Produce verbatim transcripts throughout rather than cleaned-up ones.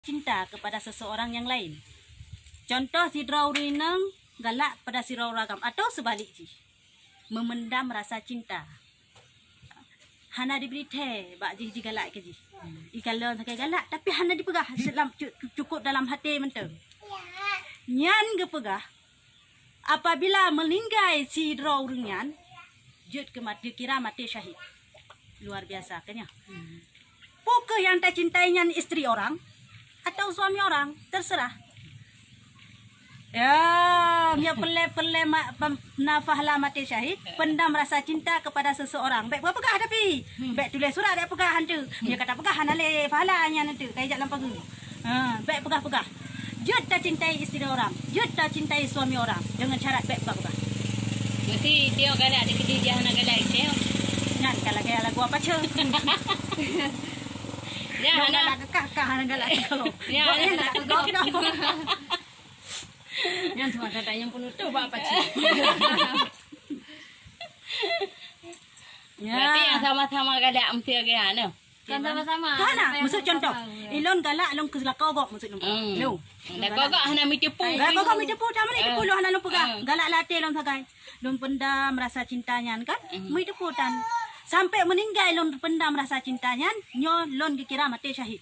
cinta kepada seseorang yang lain. Contoh, sidroe ureueng inong galak pada sidroe ureueng agam atau seubalik jih, meumendam rasa cinta. Hana jibri thèe bak jih jigalak keu jih. Ikalon sagai galak, tapi hana jipeugah, selam-, cu-, cukup dalam até mantong. Nyan geupeugah, apabila meuninggai sidroe ureueng nyan, jeuet keu maté, kira maté syahid. Luar biasa kan nyan. Peu kheueh nyang tacintai nyan, istri orang atau suami orang? Terserah. Ya, meunyoe peureulèe-peureulèe ma-, pem-, na pahala maté syahid, pendam rasa cinta kepada seseorang. Bèk peugah-peugah tapi. Bèk tuléh surat, bèk peugah han teuk. Meunyoe ka tapeugah, hana lé pahala nyan han teuk, ka ijak lam pageue. Ha, bèk peugah-peugah. Jeuet tacintai istri orang, jeuet tacintai suami orang dengan syarat bèk peugah-peugah. Meusti tiok galak dikeudi, jih hana galak tiok. Nyan ka lagèe lagu apa ceu? Ya, hana. Galak kekah-kah hana galak tiok. Ya, hana. Nyan cuma kata nyang penutup apa ceu? Ya. Berarti nyang sama-sama galak meusti lagèe nyan. Kan sama-sama. Kan nah, maksud contoh. Ilôn galak lôn keu lakoe gob maksud lôn. Hmm. Lôn. Lakoe gob hana meuteupeu. Lakoe gob meuteupeu, dah mana teupeu lôn hana lôn peugah. Galak lam até lôn sagai. Lôn pendam rasa cinta nyan kan. Meuteupeu tan. Sampai meuninggai lôn pendam rasa cinta nyan, nyoe lôn geukira maté syahid.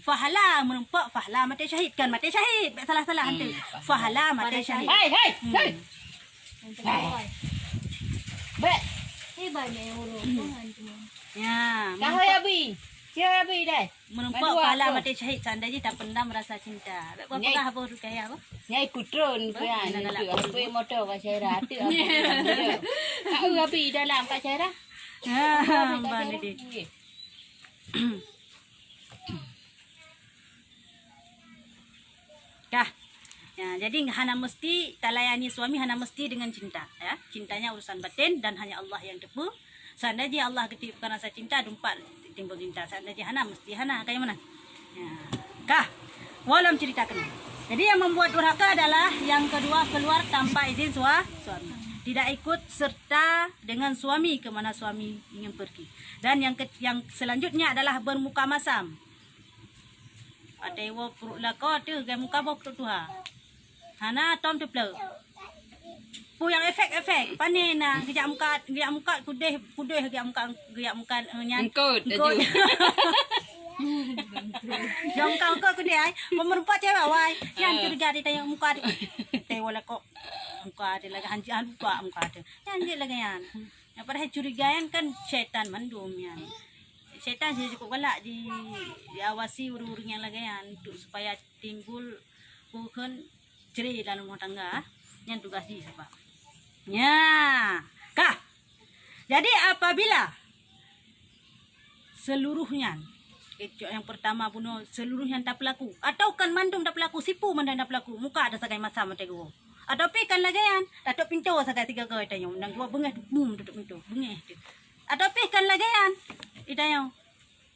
Pahala meureumpok pahala maté syahid, kan maté syahid. Bèk salah-salah han teuk. Pahala maté syahid. Hai, hai, hai. Bèk. Ya, kahoi abi. Siapa abi dai? Meureumpok pahala maté syahid seandai jih tapendam rasa cinta. Bèk peugah boh Rukayah boh. Nyai kutron pih. Apa motor Kak Syaira? Apa? Kak abi dalam Kak Syaira. Ha, Mbak Didi. Kah. Ya, jadi hana meusti talayani suami, hana meusti dengan cinta, ya. Cintanya urusan batin dan hanya Allah nyang teupeu. Seandai jih Allah geutiupkan rasa cinta, dumpat timbul cinta. Seandai jih hana, meusti hana, kaya mana? Ya. Kah. Walau cerita kena. Jadi yang membuat durhaka adalah yang kedua keluar tanpa izin sua-, suami. Tidak ikut serta dengan suami ke mana suami ingin pergi. Dan yang ke-, yang selanjutnya adalah bermuka masam. Watèe woe pruet lakoe teuh gaya muka boh pruet tuha. Hana tom teuplok. Peue nyang efek-efek, pane na geujak muka, geujak muka kudeh, kudeh geujak muka, geujak muka, eh, nyan. Eungkôt, eungkôt. Geujak muka eungkôt kudeh ai. Meureumpok cewek wai. Nyan curiga di tayong muka di. Teuh woe lakoe muka di lagèe hanjeuet lupa muka di. Nyan jeuet lagèe nyan. Padahai curiga nyan kan syaitan mandum nyan. Syaitan sih cukup galak di, diawasi ureueng-ureueng nyang lagèe nyan untuk supaya timbul peue kheun cre dalam rumah tangga. Nyan tugas jih sabab. Nya, kah. Jadi apabila seluruh nyan, keucok nyang pertama bunoe seluruh nyan tapeulaku atau kan mandum tapeulaku, sipu mandum tapeulaku, muka ada sagai masa mata guru. Atau pih kan lagèe nyan, tatok pintoe sagai tiga goe tanyoe, nyang dua beungèh bum tutup pintoe, beungèh tu. Atau pih kan lagèe nyan, itanyoe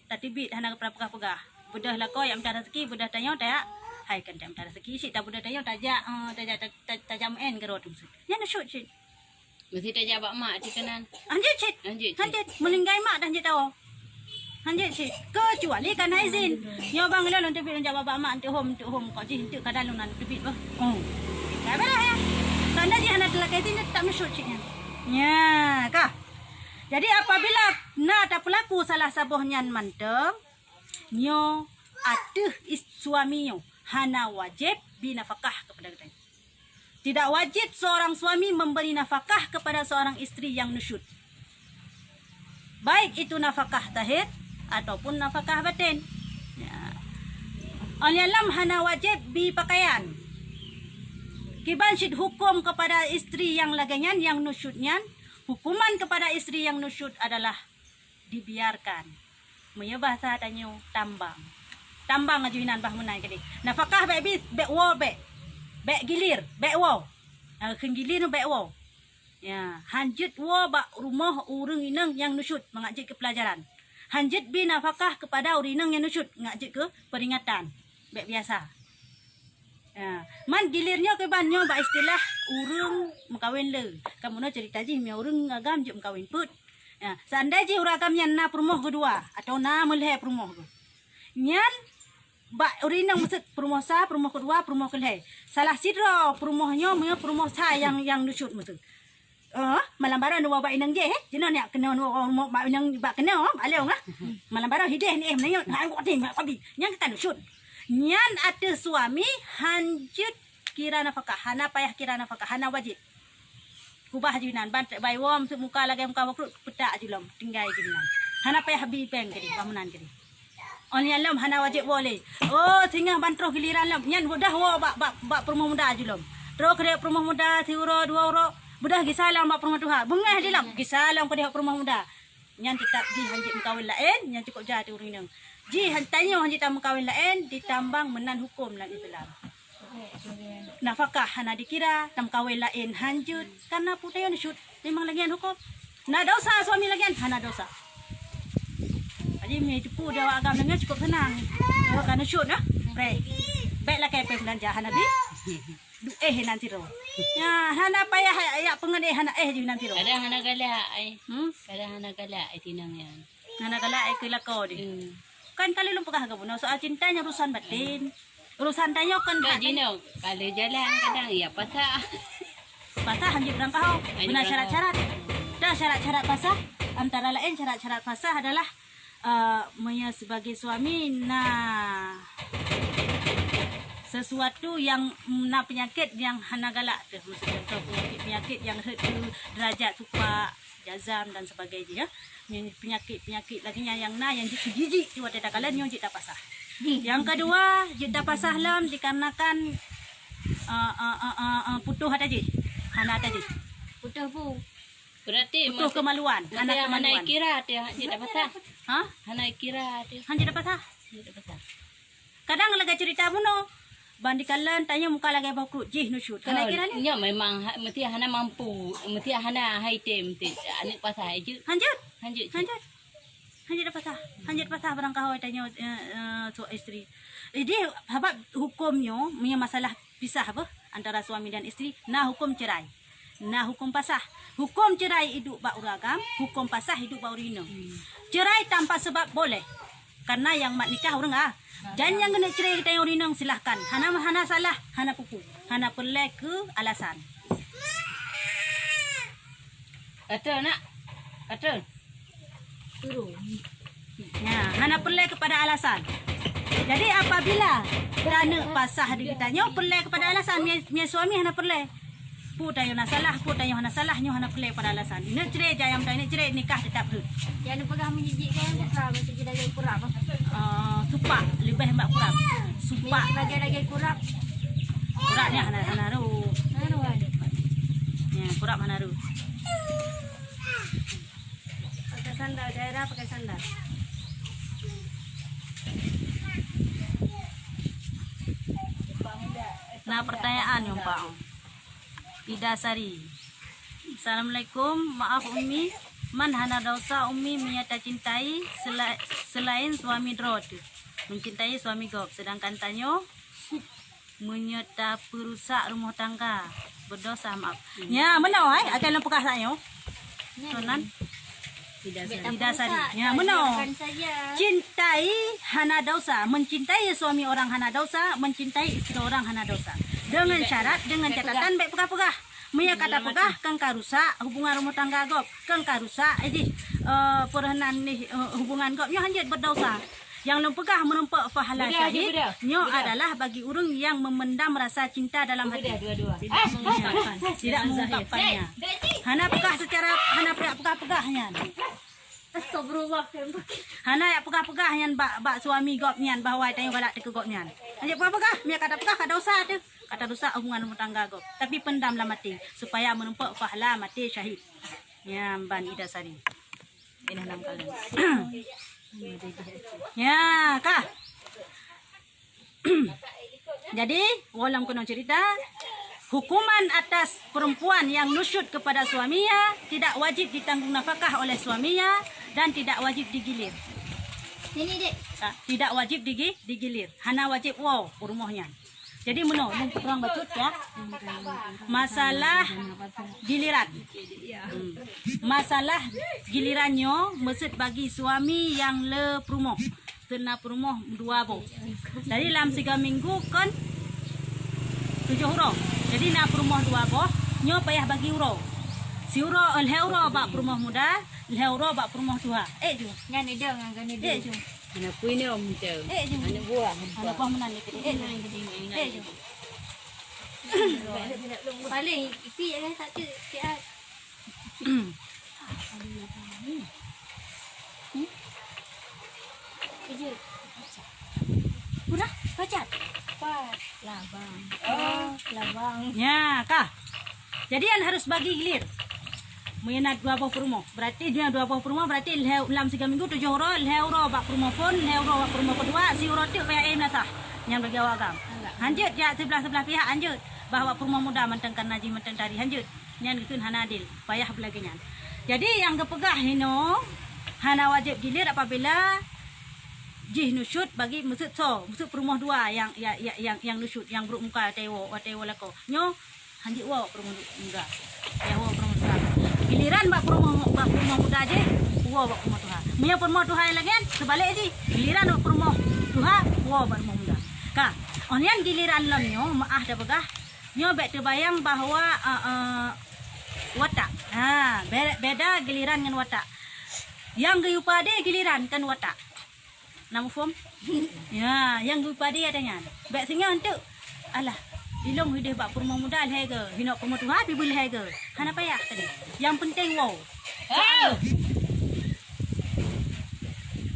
tateubiet hana geupeugah-peugah. Beudôh lakoe jak mita raseuki, beudôh tanyoe tajak, hai kan jak mita raseuki, cit tabeudôh tanyoe tajak, eh, tajak, ta-, ta-, tajak meu'en keudroe teumeuseue. Nyan nusyut cit. Meusti tajak bak mak cit keunan. Hanjeuet cit. Hanjeuet cit. Hanjeuet. Meuninggai mak dah hanjeuet tawoe. Hanjeuet cit. Keucuali kan na izin. Nyoe bang lôn, lôn teubiet lôn jak bak mak, eunteuk hom, eunteuk hom. Kok jih eunteuk kadang lôn na teubiet bah. Oh. Ka beulah ya. Tanda jih hana teulakèe izin, tetap nusyut cit nyan. Nya, kah. Jadi apabila na tapeulaku salah saboh nyan mantong, nyoe ateueh is-, suami nyoe hana wajéb bri nafakah kepada geutanyoe. Tidak wajib seorang suami memberi nafakah kepada seorang istri yang nusyut, baik itu nafakah zahir ataupun nafakah batin. Ya. Óh lheueh nyan hana wajéb bri pakaian. Kiban cit huköm kepada istri nyang lagèe nyan, nyang nusyut nyan, hukuman kepada istri yang nusyut adalah dibiarkan. Meunyoe bahasa tanyoe tambang. Tambang laju inan bah meunan keudeh. Nafakah bèk bi, bèk woe bèk. Bèk gilir, bèk woe. Nah, kheun gilir bèk woe. Ya, hanjeuet woe bak rumoh ureueng inong nyang nusyut mangat jeuet keu peulajaran. Hanjeuet bri nafakah kepada ureueng inong nyang nusyut mangat jeuet keu peuringatan. Bèk biasa. Ha, man gilir nyoe kiban nyoe bak istilah ureueng meukawen le. Kan bunoe cerita jih meunyoe ureueng agam jeuet meukawen peuet. Ha, seandai jih ureueng agam nyan na peurumoh keudua atau na meulhèe peurumoh geuh. Nyan Bak ureueng inong meuseut peurumoh sa, peurumoh keudua, peurumoh keulhèe. Salah sidroe peurumoh nyoe meunyoe peurumoh sa nyang, nyang nusyut meuseut. Eh, malam baroe neuwoe bak inong jih, eh. Jinoe nyak keunoe neuwoe bak inong bak keunoe, bak lôn, ah. Malam baroe hideh ni, eh, meunyoe, ha, ngon tim, bak kopi. Nyang ka nusyut. Nyan ateueh suami han jeuet kira nafakah, hana payah kira nafakah, hana wajéb. Kubah jih nan, ban trép bai woe, meuseuk muka lagèe muka bak pruet, peutak jih lom, tinggai jih nan. Hana payah bi péng keudéh, bangunan keudéh. Oh nyan lom hana wajéb woe lé. Oh, singoh ban troh giliran lom, nyan beudôh woe bak, bak, bak peurumoh muda jih lom. Troh keudéh peurumoh muda, siuroe, dua uroe, beudôh gisa lom bak peurumoh tuha. Beungèh jih lom, gisa lom keudéh peurumoh muda. Nyan teutap jih han jeuet meukawen laén, nyan cukôp jai ateueh ureueng inong. Jih han tanyoe han jeuet tameukawen laén, jitambang meunan hukôm lam Islam. Nafakah hana dikira, tameukawen laén han jeuet, karena peue tanyoe nusyut, memang lagèe nyan hukôm. Na dosa suami lagèe nyan? Hana dosa. Jadi, meunyoe teupeu di awak agam lagèe nyan cukôp seunang. Oh, ka nusyut, nah. Preh. Bèk lakèe pèng beulanja hana bi. Duek nan sidroe. Nyan, hana payah yak peungon éh, hana éh jih nan sidroe. Kadang hana galak, ai. Hmm? Kadang hana galak, ai, tinong nyan. Hana galak, ai, keu lakoe deh. Hmm. Kan ka lheueh lôn peugah keu bunoe, soal cinta nyan urusan batin. Urusan tanyoe kan. Ka hati. Jinoe, ka lheueh jalan kadang ya pasah. Pasah han jeuet beurangkaho. Beuna syarat-syarat. Dah syarat-syarat pasah, antara laén syarat-syarat pasah adalah, eh, meunyoe sebagai suami na sesuatu nyang na peunyakét nyang hana galak teuh. Maksud contoh peunyakét-peunyakét nyang rhot keu derajat supak, jazam dan sebagainya, ya. Nyan peunyakét-peunyakét lagèe nyan nyang na nyang jijik-jijik di watèe takalon nyoe jeuet tapasah. Nyang keudua, jeuet tapasah lom dikarenakan, eh, eh, eh, eh, eh, putôh ata jih. Hana ata jih. Putôh peue? Berarti putôh kemaluan, hana kemaluan. Hana ikira teuh jeuet tapasah. Ha? Hana ikira teuh. Han jeuet tapasah. Jeuet tapasah. Kadang lagèe cerita bunoe, ban dikalon tanyoe muka lagèe boh kruet jih nusyut. Hana ikira lé. Nyoe memang ha-, meusti hana mampu, meusti hana hai tem, meusti aneuk pasah jeuet. Han jeuet. Han jeuet. Han jeuet. Han jeuet pasah. Han jeuet pasah barangkaho tanyoe, eh, eh, suami isteri. Jadi, sabab hukôm nyoe, meunyoe masalah pisah beuh antara suami dan isteri, na hukôm cerai. Na hukôm pasah. Hukôm cerai iduek bak ureueng agam, hukôm pasah iduek bak ureueng inong. Hmm. Cerai tanpa sebab boleh. Karena nyang mat nikah ureueng a-, dan nyang keuneuk cerai geutanyoe ureueng inong, silahkan. Hana, hana salah, hana peue-peue. Hana peureulèe keu alasan. Kata nak. Kata. Turun. Ya, hana peureulèe kepada alasan. Jadi, apabila taneuk pasah di geutanyoe peureulèe kepada alasan, mie, mie suami hana peureulèe. Peue tanyoe na salah, peue tanyoe hana salah, nyoe hana peureulèe kepada alasan. Neuk cerai jayang, neuk cerai nikah teutap rhot. Jangan peugah meujijik kan, peugah macam kita jadi kurang. Eh, supak leubeh bak kurab. Supak. Lagi-lagi kurab. Kurab ni hana, hana rhot. Hana rhot. Ya, kurab hana rhot. Pakai sandal, daerah pakai sandal. Na pertanyaan nyang Pak. Ida Sari. Assalamualaikum. Maaf Umi, man hana dosa Umi meunyoe tacintai sela-, selain suami droe teuh, mencintai suami gob, sedangkan tanyoe meunyoe tapeurusak rumoh tangga, berdosa, maaf. Hmm. Nya, meunoe, hai, akan lôn peugah saat nyoe. Nya, Tuan. Tidak sah. Tidak sah. Nya, meunoe. Cintai hana dosa. Mencintai suami orang hana dosa, mencintai isteri orang hana dosa. Dengan syarat, dengan catatan, baik peugah-peugah. Meunyoe ka tapeugah, kan ka rusak hubungan rumoh tangga gob. Kan ka rusak, eh, jih, eh, peureuhnan nih, eh, hubungan gob. Nyoe hanjeuet berdosa. Nyang lôn peugah meurumpok pahala syahid, nyoe adalah bagi ureueng nyang memendam rasa cinta dalam hati. Tidak mengungkapkan. Tidak mengungkapkannya. Hana peugah secara, hana peugah-peugah nyan. Astagfirullah. Hana jak peugah-peugah nyan bak, bak suami gob nyan bahwa tanyoe galak teuh keu gob nyan. Hanjeuet peugah-peugah, meunyoe ka tapeugah ka dosa teuh. Ka tarusak hubungan rumah tangga gob. Tapi pendam lam hati supaya meurumpok pahala maté syahid. Nyan ban Ida Sari. Inah nam kali. Ya, kah. Jadi, woe lom keunoe cerita, hukuman atas perempuan yang nusyuz kepada suaminya tidak wajib ditanggung nafkah oleh suaminya dan tidak wajib digilir. Sini, Dek. Ah, tidak wajib digi-, digilir. Hana wajib woe u rumoh nyan. Jadi meunoe, lôn peutrang bacut ya. Masalah giliran. Hmm. Masalah giliran nyoe meuseut bagi suami nyang le peurumoh. Seuna peurumoh dua boh. Jadi lam siga minggu kon tujoh uroe. Jadi na peurumoh dua boh, nyoe payah bagi uroe. Siuroe, eh, lhèe uroe bak peurumoh muda, lhèe uroe bak peurumoh tuha. Eh, ju. Nyan idong, ngan idong. Eh, ju. Aneuk kui ni, Om, tu. Eh, ju. Aneuk buah. Aneuk buah meunan ni. Eh, ju. Eh, ju. Paling ipi ya satu siat. Ijil. Udah, pacat. Pat, labang. Oh, labang. Ya, kah. Jadi, an harus bagi gilir. Meunyoe na dua boh peurumoh. Berarti dia dua boh peurumoh, berarti lhèe, lam siga minggu tujoh uroe, lhèe uroe bak peurumoh phôn, lhèe uroe bak peurumoh keudua, siuroe teuk payah eh meunasah. Nyan bagi awak agam. Hanjeuet jak siblah-siblah pihak, hanjeuet. Bah bak peurumoh muda mantong kana jih mantong tari, hanjeuet. Nyan geukheun hana adil, payah beulagèe nyan. Jadi nyang geupeugah hinoe hana wajéb gilir apabila jih nusyut bagi meuseut soe, meuseut peurumoh dua nyang, nyang, nyang, nyang, nyang nusyut, nyang brôk muka watèe woe, watèe woe lakoe. Nyoe hanjeuet woe peurumoh muda. Payah woe peurumoh tuha. Giliran bak peurumoh, bak peurumoh muda jih, woe bak peurumoh tuha. Meunyoe peurumoh tuha nyang lagèe nyan, seubalek jih. Giliran bak peurumoh tuha, woe bak peurumoh muda. Ka, oh nyan giliran lom nyoe, meu'ah tapeugah, nyoe bèk teubayang bahwa, eh, eh, watak. Ha, be-, beda giliran ngon watak. Nyang geuyue padé giliran kon watak. Na muphom? Ya, nyang geuyue padé ata nyan. Bèk singoh enteuk. Alah, ilôn hideh bak peurumoh muda lhèe geu, hinoe peurumoh tuha pih beu lhèe geu. Hana payah tadi. Nyang penting woe. Oh!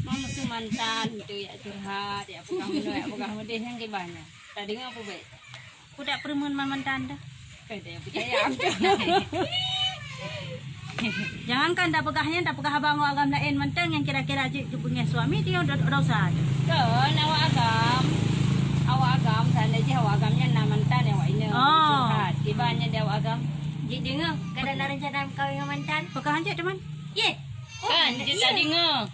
Mam tu mantan tu ya curhat, ya peugah meunoe, ya peugah meudeh nyang kiban nyan. Tadeungoe peubèk. Kudak peureumeun man mantan tu. Kada percaya. Jangankan tapeugah nyan, tapeugah haba ngon agam laén mantong nyang kira-kira jeuet geubeungèh suami, dia do-, dosa. Kon awak agam. Awak agam, seandai jih awak agam nyan na mantan awak inong. Oh. Curhat. Kiban nyan di awak agam. Jeuet deungoe, kada na rencana meukawen ngon mantan. Peugah hanjeuet, teman. Ye. Kan, jeuet tadeungoe.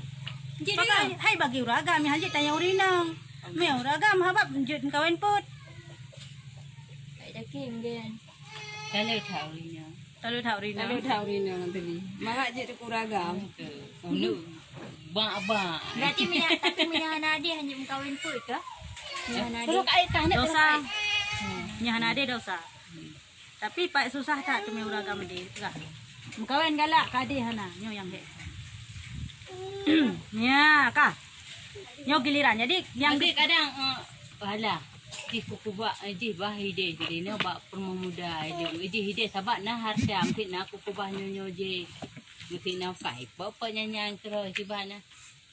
Jeuet deungoe. Hai bagi ureueng agam, hanjeuet tanyong ureueng inong. Meuh ureueng agam, habab jeuet meukawen peuet. Baik dah kim, kan? Kalau tahu ni. Kalau tahu Rina. Kalau tahu Rina nanti ni. Marak je tu kuragam. Ulu. Bak, bak. Berarti minyak, tapi minyak hana adé hanya mengkawin pun ke? Minyak hana adé. Terus kat atas ni dosa. Minyak hana adé dosa. Tapi pakai susah tak tu meuh uragam adé. Mengkawin galak ke adé hana. Nyoe yang hek. Ya, kah. Nyoe giliran. Jadi yang kadang, eh, Alah, jih kukubah, eh, jih bah ideh jadi nyoe bak peurumoh muda ideh. Jih ideh sabab na hareuta, meukeuna kukubah nyoe-nyoe jih. Meukeuna kai, peue-peue nyan-nyan keudroe jih bah na.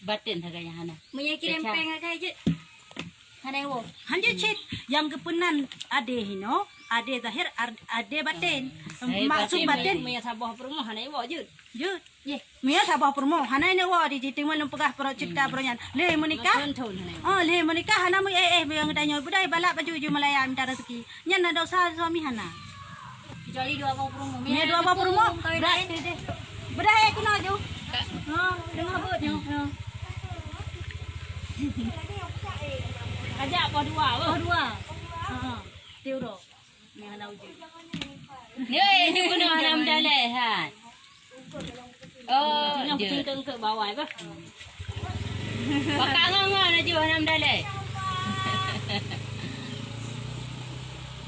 Baten sagai nyan hana. Meunyoe kirém péng sagai jeuet. Hana iwoe. Hanjeuet cit nyang geupeunan adé hinoe, adé zahir, ar-, adé baten. Maksud baten, meunyoe saboh peurumoh hana iwoe jeuet. Jeuet. Yeh. Meunyoe saboh peurumoh hana inong woe di jih teuma lôn peugah peurumoh ceuta peurumoh nyan. Lheuh meunikah. Oh, lheuh meunikah hana meu eh eh beudeung tanyoe beudai balak baju ju Malaya minta rezeki. Nyan na dosa suami hana. Kecuali dua boh peurumoh. Meunyoe dua boh peurumoh, beudai eh keunoe ju. Ha, deungoe beuet nyoe. Ajak boh dua, boh dua. Ha. Tiuro. Ni hana ujeuen. Ni, ni keunoe hana meudalai, ha. Oh, nyoe je. Engkeuk-engkeuk bawai bah. Pakak ngon-ngon laju hana meudalai.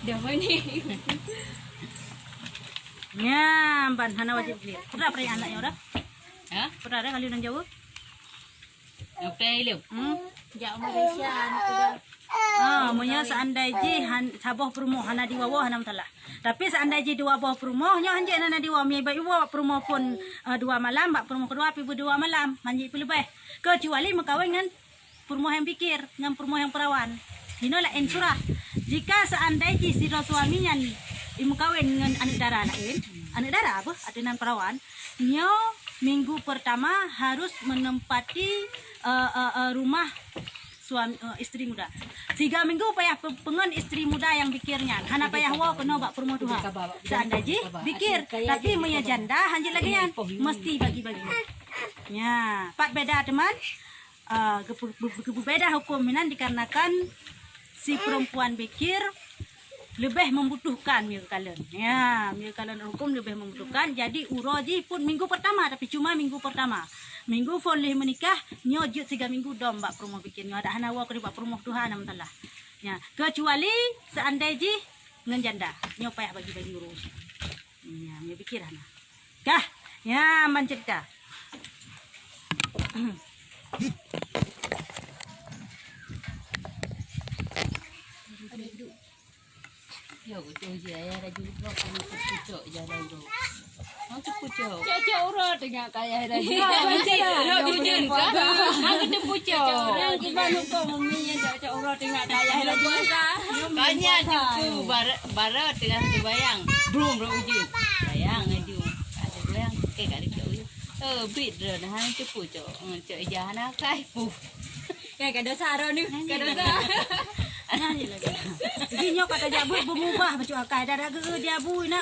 Dah meunan. Nyan ban hana wajéb jih. Pernah pernah anak nyoe dah? Ha? Pernah dah kali nang jaweueb? Oke, ilum. Hmm? Jak Malaysia, anak tu dah. Ah, meunyoe seandai jih han-, saboh peurumoh hana diwoe, hana masalah. Tapi seandai jih dua boh peurumoh, nyoe hanjeuet hana diwoe, mie baik iwoe peurumoh phôn, eh, dua malam, bak peurumoh keudua pih beu dua malam, hanjeuet peuleubeh. Kecuali meukawen ngon peurumoh nyang bikir, ngon peurumoh nyang perawan. Hinoe laén surah. Jika seandai jih sidroe suami nyan imeukawen ngon aneuk dara laén, aneuk dara beuh, ateueh nan perawan, nyoe minggu pertama harus menempati, eh, eh, eh, rumah suami, eh, isteri muda. Tiga minggu payah pe-, peungon isteri muda nyang bikir nyan. Hana payah woe keunoe bak peurumoh tuha. Seandai jih bikir, tapi meunyoe janda hanjeuet lagèe nyan, mesti bagi-bagi. Nya, pat beda teuma, eh, geupe-, geupe-, geupeubeda huköm meunan dikarenakan Si perempuan bikir leubeh membutuhkan meunyoe kalon. Ya, meunyoe kalon huköm leubeh membutuhkan. Jadi uroe jih pun minggu pertama, tapi cuma minggu pertama. Minggu phôn lheueh meunikah, nyoe jeuet siga minggu dom bak peurumoh bikir. Nyoe adak hana woe keudeh bak peurumoh tuha na meusalah. Ya, kecuali seandai jih ngon janda. Nyoe payah bagi-bagi uroe. Ya, meunyoe bikir hana. Kah, ya, man cerita. Yo, betul je, ayah dah jumpa kamu cucuk jalan tu. Mau cucuk. Cok-cok uroe teuka kayah dah. Uroe teuka. Aku tu pucuk. Orang kiban hukum umi yang cok-cok uroe teuka kayah dah. Banyak cucu barat, barat tengah sembahyang. Brum, brum uji. Sayang aju. Ada goyang, okey, kat dekat uji. Eh, bit dah, dah hana cupu, cok. Eh, cok ijah hana kai pu. Kan kada saro ni, kada saro. Nyanyi lagi. Jadi nyoe kata jabu berubah macam akai. Dah, dah geu dia bu nak.